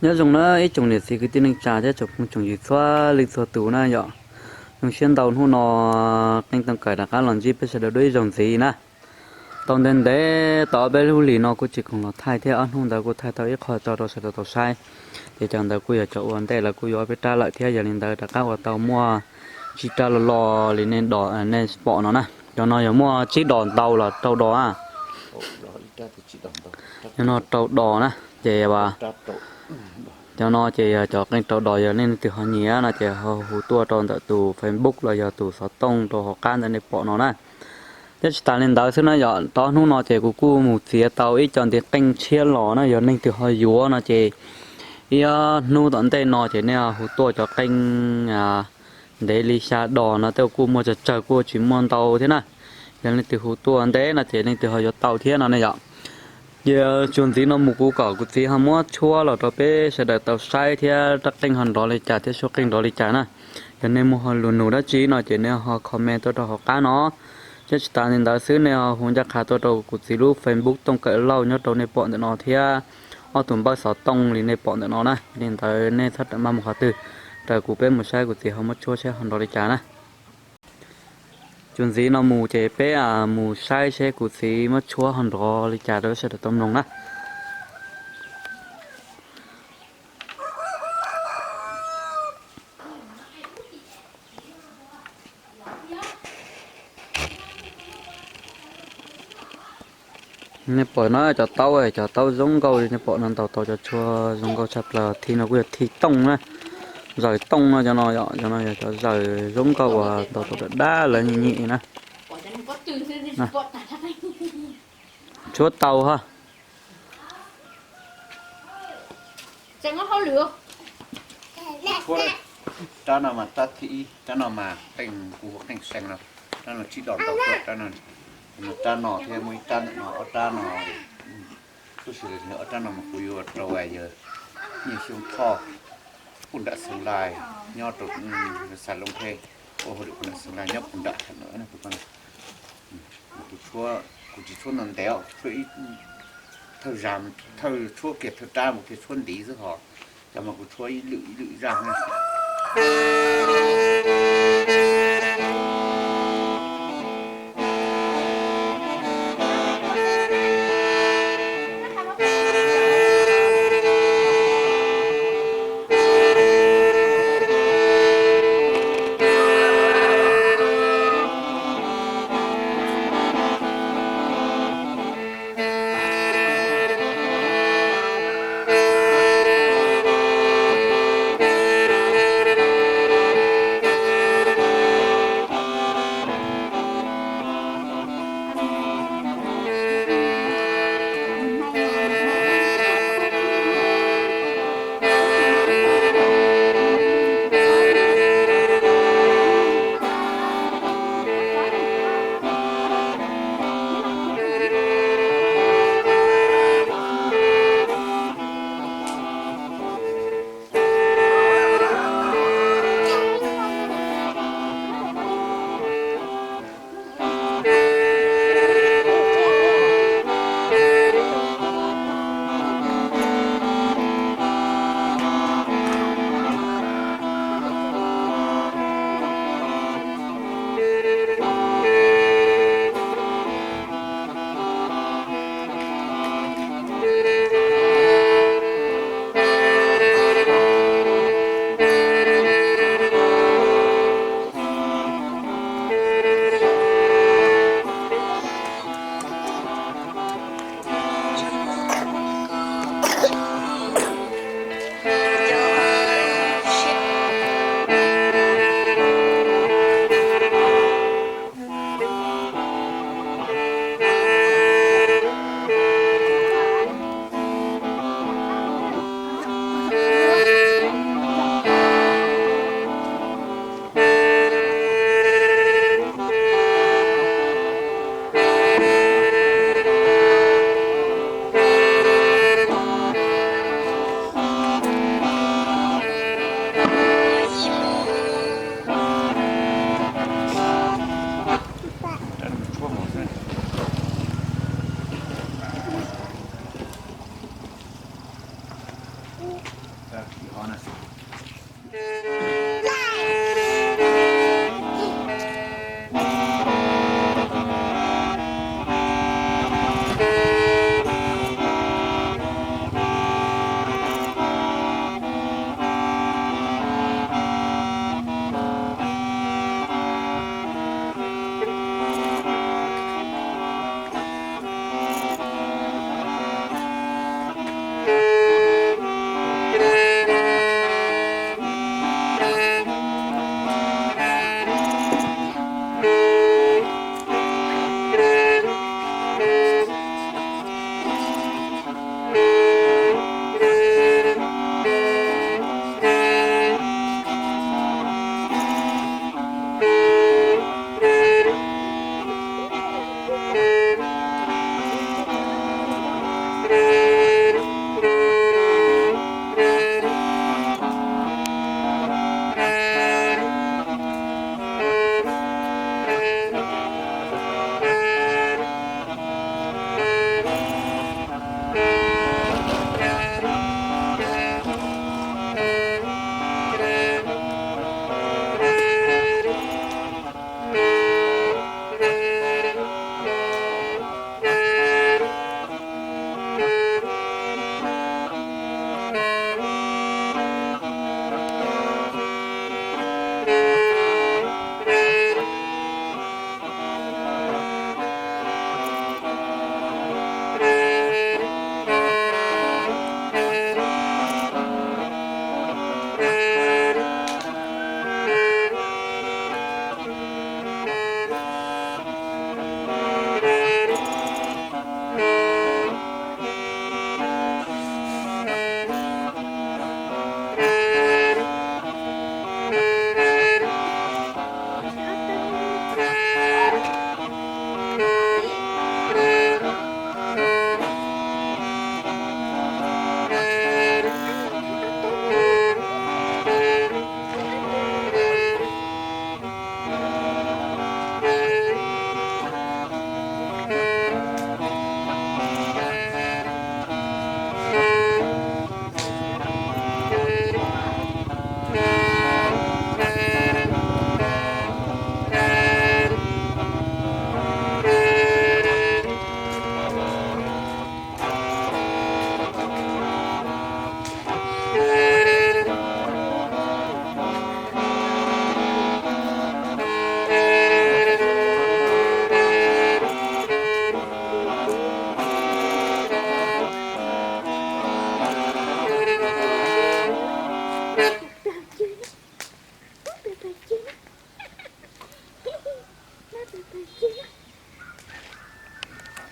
Nyob zoo na ib tsoom niam txiv kwv tij neej tsa thiab tsoom phooj tsoom ywg txhua leej txhua tus na yom. Zoo siab ntau hnub no Qeej Tooj Kawm rov qab los ntsib peb sawv daws dua ib zaug ntxiv na. Tau ntev ntev tau ob peb lub hlis no kuj tsis khoom los thaij thiab, ob hnub ntawd kuj thaij tau ib qho tso rau sawv daws tau saib. Ces cov ntawd kuj yog cov ua ntej lawv kuj yuav ob peb rab lawm thiab, yog li ntawd rov qab ua tau muaj tsib rab los los li nej pom no na. Cov no yog muaj tsib dos ntau los rau dos a. Cov no rau dos na ces cov no ces yog cov qeej rau dos, yog nej leej twg ho nyiam no ces ho hu tuaj rau ntawm tus Facebook los yog tus xov tooj rau hauv qab ntawm nej pom no na. Thiab tsis tas li ntawd xwb na yom, tau ob hnub no ces kuv kuj mus txiav tau ib co ntiv qeej tshiab los na, yog leej twg ho yuav no ces ib ob hnub tom ntej no ces nej hu tuaj cov qeej ntev li xya dos no tej kuj muaj tsawg tsawg kuj tsis muaj ntau thiab na. Yog leej twg hu tuaj ntev no ces leej twg ho yuav tau thiab no ne yom. Ces txuas ntxiv no mus kuv kom kuv txiv ho muab tshuab los rau peb sawv daws tau saib thiab rab qeej ho nrov li cas thiab suab qeej nrov li cas na. Yog nej muaj ho lus nug dab tsi no ces nej ho comment tuaj rau hauv qab no. Thiab tsis tas li ntawd xwb nej ho hu ncaj qha tuaj rau kuv txiv lub Facebook Tooj Kawm Lauj nyob rau nej pom ntawm no thiab ob tug npawb xov tooj li nej pom ntawm no na. Li ntawd nej txhob rawm maj mus qhov twg, raws kuv peb mus saib kuv txiv ho muab tshuab seb ho nrov li cas na. Txuas ntxiv no mus ces peb mus saib seb kuv txiv muab tshuab ho nrov li cas rau sawv daws tau mloog na. Nej pom no cov taub, cov taub zoo nkauj li nej pom no ntaus tau cov tshuab zoo nkauj tshaj plaws. Thib no kuj yog thib tooj na, zaws tooj no cov no yom, cov no yog cov zaws zoo nkauj uas ntaus tau dab dab lawv nyiam nyiam na. Tshuab tau ha. Rab no mas rab thib ib, rab no mas qeej, kuv hu qeej seev no, rab no tsib dos ntau tuaj, rab no, rab no thiab muaj ib rab ntawm no, ob rab no, tab sis ob rab no mas kuv yuav rau yawg Nyiaj Xyooj Thoj, puag nram Xeev Laij, nyob rau Xas Loos Hej, ua hauj lwm puag nram Xeev Laij nyob puag nram no. Kuv tshuab, kuv tsis tshuab ntau ntev, thawj zaug, thawj tshuab kiag thawj rab mus thiaj tshuab ntiv xwb hos, cov mas kuv tshuab ib lwm ib lwm zaj na.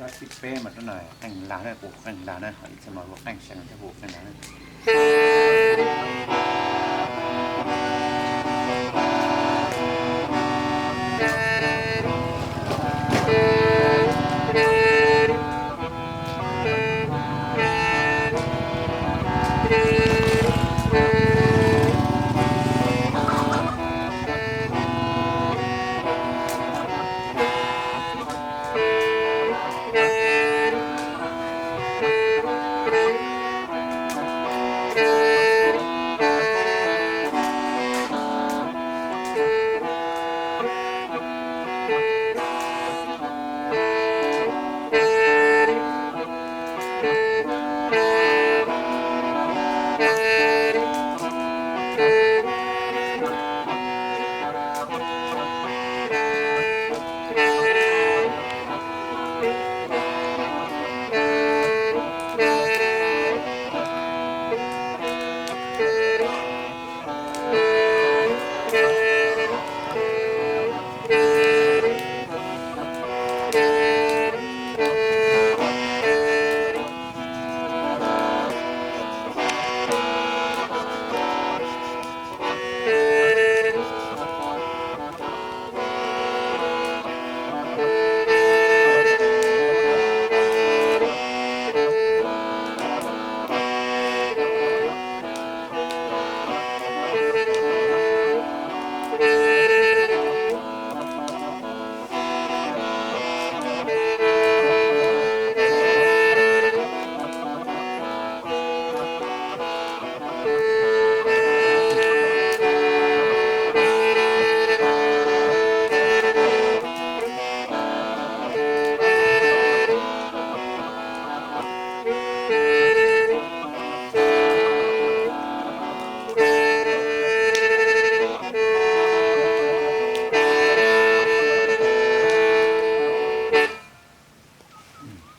Rab thib peb mas rab no qeej lag na, kuv qeej lag na, ho ib txhia mas hu qeej seev thiab hu qeej lag na.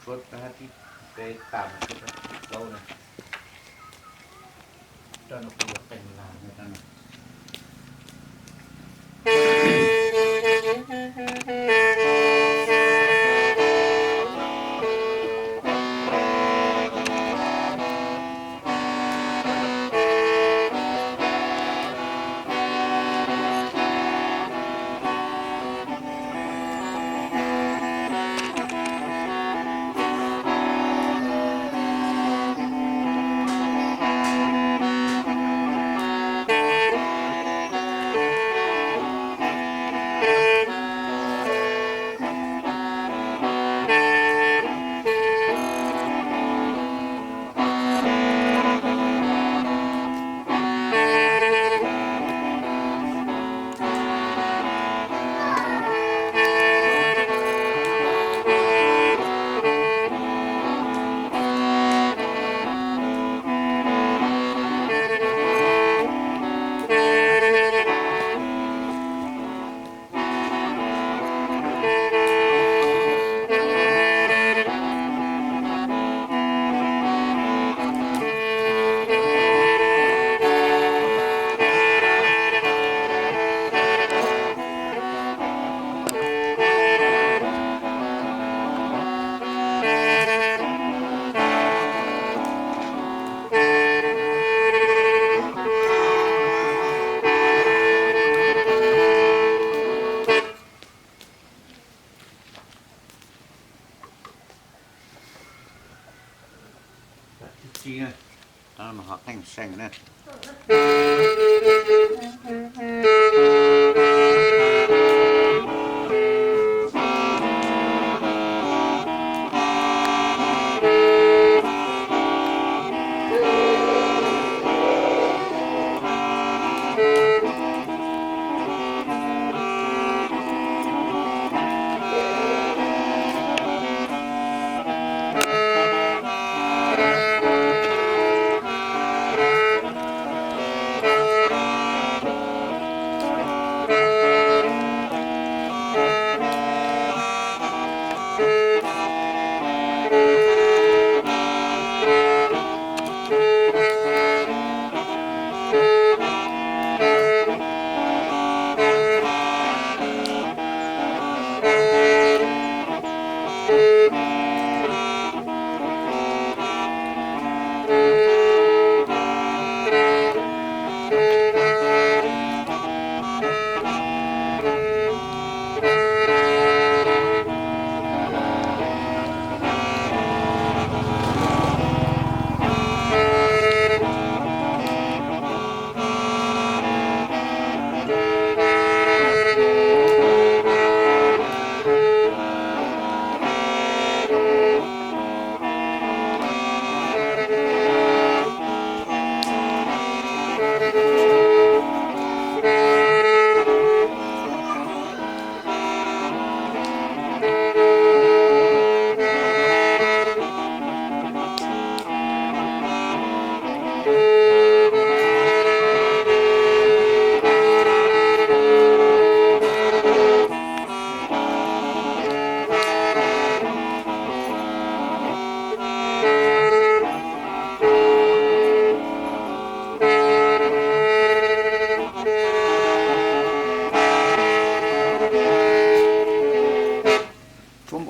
Tshuab rab thib peb tas, tshuab rab thib plaub na. Rab no kuv yuav qeej lag na, rab no. Thib tsib na, qeej seev na.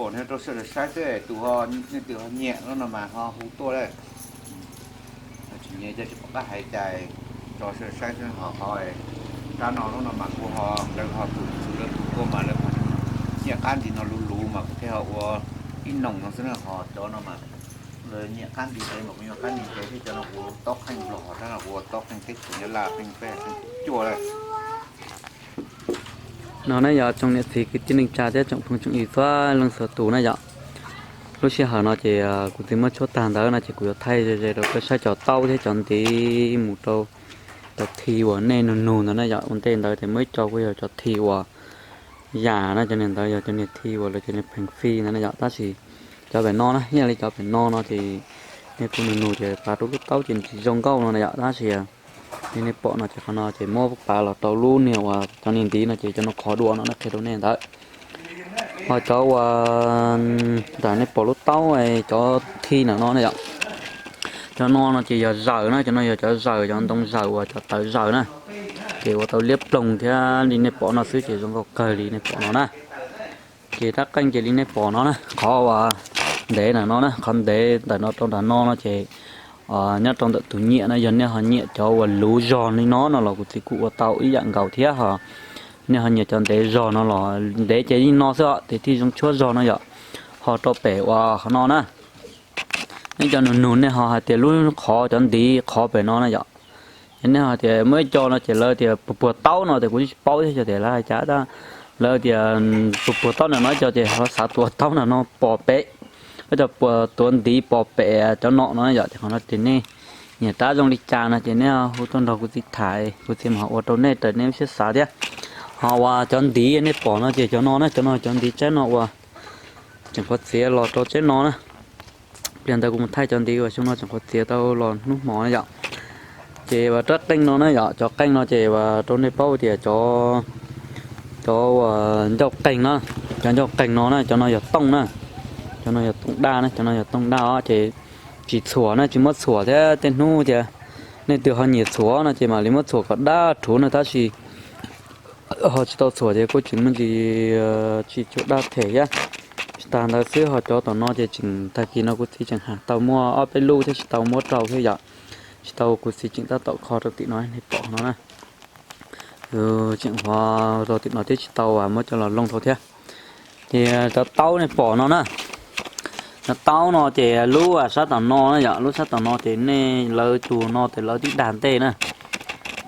Nyob rau sawv daws saib xwb, tus, nej tus ho nyiam lub no mas ho hu tuaj lawm. Tsis nyiam ces tsis pom qab hais cas, tso sawv daws saib xwb. Ho qhov rab no lub no mas kuv ho, lawv ho tus lawv tus tuaj mas lawv nyiam qab nti no luv luv mas kuv thiaj ho ua ib noog no xwb na. Ho cov no mas lawv nyiam qab nti ntses mas kuv nyiam qab nti ntses thiab. Cov no kuv taub qeej nplog, ho rab no kuv ua taub qeej teb chaws Nyab Laj, qeej peb, qeej cuaj lawm. No na yog tsoom niam txiv kwv tij neej tsa thiab tsoom phooj tsoom ywg txhua leej txhua tus na yom. Lub sij hawm no ces kuv twb muab tshuab tag ntawd no ces kuv yuav thaij ze ze rau peb saib cov taub thiab cov ntiv mus rau cov thi uas nej nug nug ntawd na yom. Ua ntej ntawd ces muaj ib co kuj yog cov thi uas yam na, cov niag ntawd yog cov niag thi uas lawv cov niag pheem fij ntawd na yom. Tab sis cov pem no na, ib yam li cov pem no no ces nej kuj nug nug ces pav rau lub taub ces nws tsis zoo nkauj no na yom. Tab sis li nej pom no ces qhov no ces muab pav los rau lub niag uas cov niag ntiv no ces cov no qhov dua no na, qhia rau nej ntawd. Ho cov uas nram nej pom lub taub, cov thi ntawm no na yom, cov no no ces yog zaws na, cov no yog cov zaws, cov ntoo zaws uas cov tawv zaws na. Ces ua tau liab ploog thiab li nej pom no xwb ces zoo nkauj kawg li nej pom no na. Ces rab qeej ces li nej pom no na, qhov uas ntev ntawm no na, qhov ntev ntawm no rau nram no no ces nyob rau ntawm tus nyiam no, yog nej ho nyiam cov uas luv zog li no no los kuv txiv kuj ua tau ib yam nkaus thiab. Ho nej ho nyiam cov ntev zog no los ntev ces li no xwb os, ces thiaj zoo tshuab zog no yom. Ho rau pem uas qhov no na, nej cov nug nug nej ho hais tias lub qhov cov ntiv qhov pem no na yom. Ces nej ho tias muaj ib co no ces lawv tias puas puas taub no ces kuv tsis paub thiab, xyov tias lawv hais cas tab lawv tias puas puas taub ntawm no, ib co ces ho xav tuav taub ntawm no pom pem, ib co puas tuav ntiv pom pem cov no no yom. Ces qhov no ces nej nyiam rab zoo li cas no ces nej hu tuaj nrog kuv txiv tham, kuv txiv mam ua rau nej raws nej lub siab xav thiab. Ho uas cov ntiv nej pom no ces cov no na, cov no cov ntiv tsaib no uas tseem qhuav txiav los rau tsaib no na. Pliag ntawd kuv mus thaij cov ntiv uas xyoo no tseem qhuav txiav tau los hnub hmo na yom. Ces uas rab qeej no na yom, cov qeej no ces uas rau nej paub tias cov, cov uas ncauj qeej na, cov ncauj qeej no na, cov no yog tooj na, cov no yog tooj daj na, cov no yog tooj daj os. Ces tsis txhuam na, tsis muab txhuam thiab, tej hnub tias nej twg ho nyiam txhuam no ces mam li muab txhuam kom daj rhuav na, tab sis ho tsis tau txhuam ces kuj tsis muaj ntsis, tsis tshua daj them thiab. Tsis tas ntawd xwb, ho cov tom no ces tseem tag kis no kuv txiv tseem has tau muaj ob peb lub thiab tsis tau muab rau thiab yom. Tsis tau, kuv txiv tseem tab tom kho rau tim no nej pom no na. Tseem ho rau tim no thiab tsis tau muab coj los looj rau thiab. Ces cov taub nej pom no na, cov taub no ces lub sab tom no na yom, lub sab tom no ces nej lawv tus no ces lawv tib dag ntej na.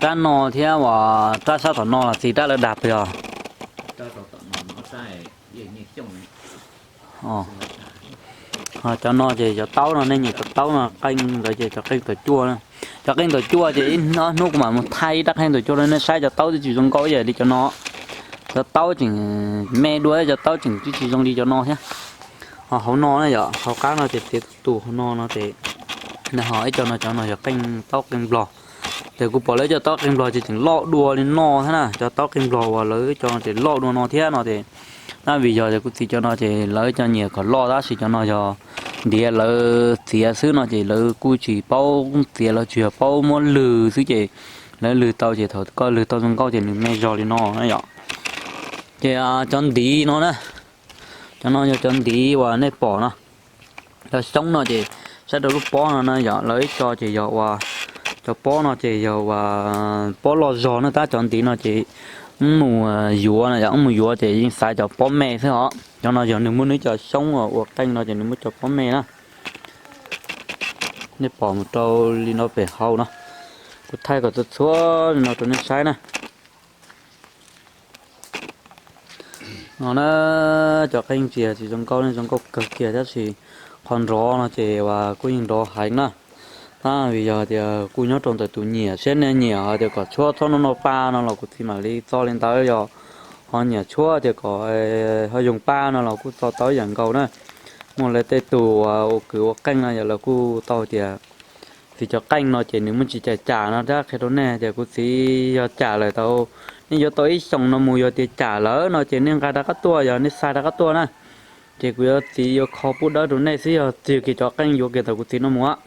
Rab no thiab uas rab sab tom no los txiv rab lawv dag puas yog? Cov no ces cov taub no, nej nyiam cov taub no, qeej ntawd ces cov qeej tuam cuaj na. Cov qeej tuam cuaj ces ib hnub kuv mam mus thaij ib rab qeej tuam cuaj rau nej saib, cov taub twb tsis zoo nkauj ib yam li cov no. Cov taub tseem me dua, cov taub tseem tsis zoo li cov no thiab. Ho hauv no na yom, hauv qab no ces txiav tus hauv no no ces, ho ib co no, cov no yog qeej, taub qeej nplog. Ces kuv pom lawv cov taub qeej nplog ces tseem loj dua li no thiab na, cov taub qeej nplog uas lawv cov no ces loj dua no thiab no ces, tab vim yog tias kuv txiv cov no ces lawv cov nyiam kom loj, tab sis cov no yog ntiav lawv txiav xwb no ces lawv kuj tsis paub txiav, lawv tsuas yog paub muab lwg xwb ces lawv lwg tau ces thaum koj lwg tau zoo nkauj ces nws me zog li no na yom. Ces cov ntiv no na, cov no yog cov ntiv uas nej pom no. Cov xyoob no ces saib rau lub pob no na yom, lawv ib co ces yog uas, cov pob no ces yog uas pob loj zog na, tab cov ntiv no ces wb mus yuav na yom, wb mus yuav ces yeej xaiv cov pob me xwb os. Cov no yog nws muaj nws cov xyoob uas ua qeej no ces nws muaj cov pob me na. Nej pom mus rau li no pem hauv no, kuv thaij kom txhua txhua li no rau nej saib na. No na, cov qeej tsis, tsis zoo nkauj, zoo nkauj kawg kiag tab sis qhov nrov no ces uas kuj yeej nrov heev na. Tab vim yog tias kuj nyob rau ntawm tus nyiam, saib nej nyiam hais tias kom tshuab txhob noj noj paj no los kuv txiv mam li txo li ntawd, yog ho nyiam tshuab tias kom ho yoo paj no los kuj txo tau ib yam nkaus na. Muaj lawv tej tus uas ua kwv ua qeej no yog lawv kuj tau tias txiv cov qeej no ces nws muaj tsis cam cam no thiab, qhia rau nej tias kuv txiv yog cam lawm tau, nej yuav tau ib xyoos no mus yog tias cam lawm no ces nej nqa rov qab tuaj, yog nej xa rov qab tuaj na. Ces kuv yuav txiv yuav kho pub dawb rau nej xwb, yog txiv kiag cov qeej yuav kiag tau kuv txiv no mus.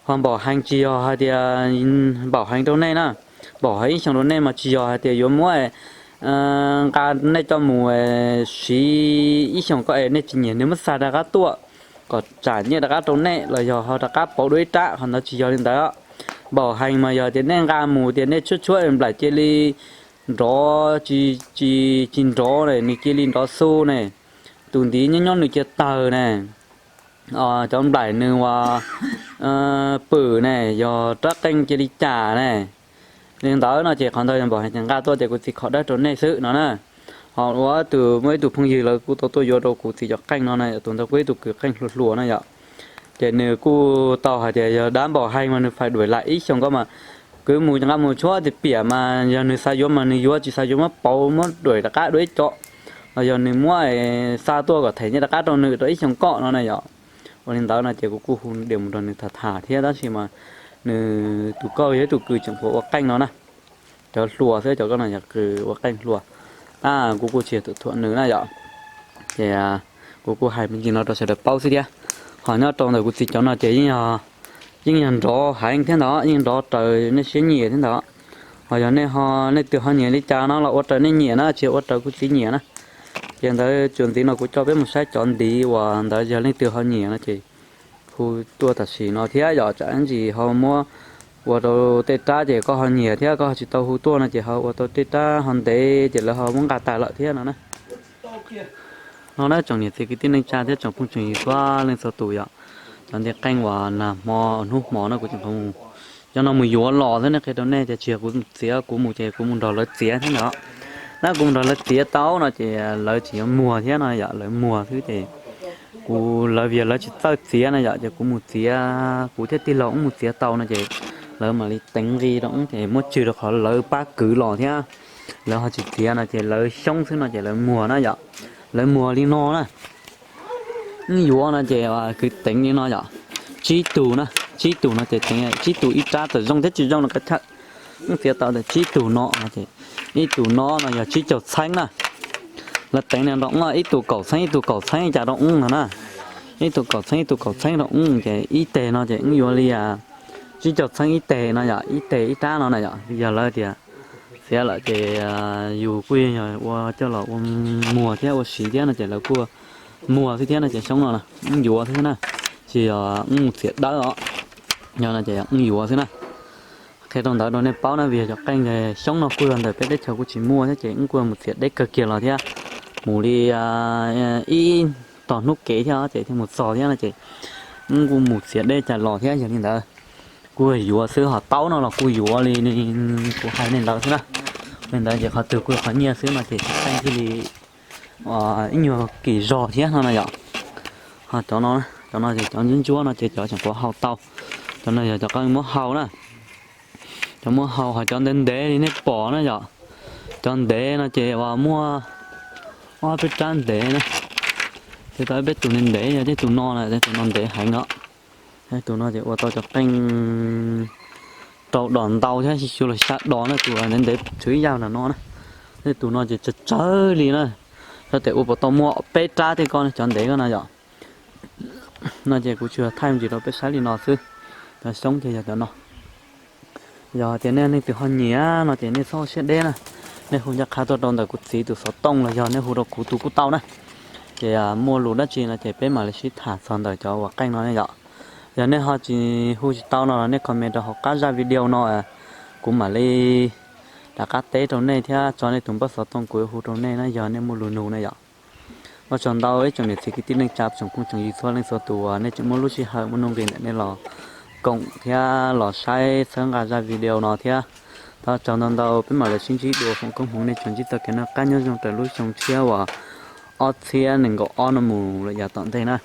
Ho npaum heev tsis yog hais tias, npaum heev rau nej na, npaum heev ib xyoos rau nej mas tsis yog hais tias yuav muab nqa nej coj mus siv ib xyoos ko es nej tsis nyiam nej muab xa rov qab tuaj kom tsam nyiaj rov qab rau nej los yog ho rov qab pauv dua ib rab, qhov ntawd tsis yog li ntawd. Npaum heev mas yog tias nej nqa mus tias nej tshuab tshuab nplaim cia li nrov, tsis nrov ne, nws cia li nrov xu ne, tus ntiv nyob nyob nws cia tawg ne, cov nplaim nws ua pwm ne, yog rab qeej cia li cas ne. Li ntawd no ces qhov ntawd npaum heev ces nqa tuaj ces kuv txiv kho dawb rau nej xwb no na. Ho ua tus muaj ib tug phooj ywg lawv kuj tau tuaj yuav rau kuv txiv cov qeej no na, tus ntawd kuj ib tug kwv qeej hluas hluas na yom. Ces nws kuj tau hais tias yog dab npaum heev mas nws fais duaim lam ib xyoos ko mas, kwv mus nqa mus tshuab tias piam mas yog nws xav yuav mas nws yuav, tsis xav yuav muab pauv muab duaim rov qab dua ib co, los yog nws muab xa tuaj kom them nyiaj rov qab rau nws rau ib xyoos ko no na yom. Ua li ntawd no ces kuv kuj hu diam mus rau nws tham tham thiab, tab sis mas nws tus koj yog ib tug kwv tseem hluas ua qeej no na. Cov hluas xwb, cov koj no yog kwv ua qeej hluas, tab kuv kuj tsis thuam nws na yom. Ces kuv kuj hais me ntsis no rau sawv daws paub xwb thiab. Ho nyob rau ntawm kuv txiv cov no ces yeej yog nrov heev thiab ntawd, yeej nrov raws nej siab nyiam thiab ntawd. Ho yog nej ho, nej twg ho nyiam li cas no los ua raws nej nyiam na, tsis ua raws kuv txiv nyiam na. Ces ntawd txuas ntxiv no kuv coj peb mus saib cov ntiv uas ntawd, yog leej twg ho nyiam no ces hu tuaj tam sim no thiab yom, tsam ib ntsis ho muab ua rau tej rab ces koj ho nyiam thiab koj ho tsis tau hu tuaj no ces ho ua tau tej rab ho ntev ces lawv ho muab nqa tas lawm thiab no na. No na tsoom niam txiv kwv tij neej tsa thiab tsoom phooj tsoom ywg txhua leej txhua tus yom, cov ntiv qeej uas nag hmo hnub hmo no kuv tseem qhov mus, cov no mus yuav los xwb, nej qhia rau nej ces tsis yog kuv txiav, kuv mus ces kuv mus nrog lawv txiav thiab ntawd. Tab kuv mus nrog lawv txiav tau no ces lawv tseem yuav muag thiab no yom, lawv muag xwb ces kuv, lawv vim lawv tsis txawj txiav na yom, ces kuv mus txiav, kuv thiab tij laug wb mus txiav tau no ces lawv mam li teev nqi rau wb ces muab tswj rau qhov lawv pab kwv los thiab. Lawv ho tsis txiav no ces lawv xyoob xwb no ces lawv muag na yom, lawv muag li no na. Wb yuav no ces kwv teev li no yom, tsib tus na, tsib tus no ces teev tsib tus ib rab, txawm zoo thiab tsis zoo los kav chawj. Wb txiav tau tas tsib tus no, ib tus no no yog tsib caug txheeb na. Lawv teev nrov ib tus kaum txheeb ib tus kaum txheeb cas rau wb no na. Ib tus kaum txheeb ib tus kaum txheeb rau wb ces ib teg no ces wb yuav li tsib caug txheeb ib teg no yom, ib teg ib rab no na yom. Yog lawv tias txiav lawm ces yus kuj yog ua coj los ua muag thiab ua siv thiab no ces lawv kuj muag xwb thiab no ces xyoob no wb yuav xwb na, tsis yog wb mus txiav dawb os. Yog no ces wb yuav xwb na. Qhia rau ntawd rau nej paub na, vim yog cov qeej xyoob no kuj yog ntawm peb teb chaws kuj tsis muaj thiab ces wb kuj mus txiav deb kawg kiag los thiab, mus li ib tog hnub kev thiab ces thiaj mus txog thiab no ces wb kuj mus txiav deb cas los thiab. Yog li ntawd kuj yuav xwb, ho taub no los kuj yuav li kuv hais nej ntawd xwb na. Li ntawd ces qhov twg kuj qhov nyiaj xwb no ces cov qeej thiaj li ib nyuag kim zog thiab no na yom. Ho cov no, cov no ces cov ntsuab ntsuab no ces cov tseem quav hau tau. Cov no yog cov qeej muab hau na. Cov muab hau, ho cov ntev ntev li nej pom na yom. Cov ntev no ces uas muaj ob peb rab ntev na. Ces tau peb tus ntev ntev yog tej tus no na, tus no ntev heev os. Tus no ces ua tau cov qeej rau dos ntau thiab xyu los xya dos na, tus ntev ntev tsuas ib yam ntawm no na. Tej tus no ces tsawg tsawg li na. Xyov tes ua puas tau muaj peb rab tej ko, cov ntev ko no yom. No ces kuv tsuas thaij me ntsis rau peb saib li no xwb. Cov xyoob ces yog cov no. Yog tias nej leej twg ho nyiam no ces nej txhob siab deb na, nej hu ncaj qha tuaj rau ntawm kuv txiv tus xov tooj los yog nej hu rau kuv tus kuj tau na. Ces muaj lus dab tsi no ces peb mam li sib tham txog ntawm cov uas qeej no ne yom. Yog nej ho tsis, hu tsis tau no los nej comment rau hauv qab zaj video no, kuv mam li rov qab teb rau nej thiab tso nej tus npawb xov tooj kuv hu rau nej na yog nej muaj lus nug na yom. Ua tsaug ntau ib tsoom niam txiv kwv tij neej tsa tsoom phooj tsoom ywg txhua leej txhua tus uas nej tseem muaj lub sij hawm muaj nuj nqis ntawm nej los koom thiab los saib txhawb nqa zaj video no thiab. Thov tsaug ntau ntau, peb mam li sib ntsib dua, foom koob hmoov nej tsuas ntsib txoj kev noj qab nyob zoo raws lub xyoo tshiab uas ob txhiab nees nkaum ob no mus lawm yav tom ntej na.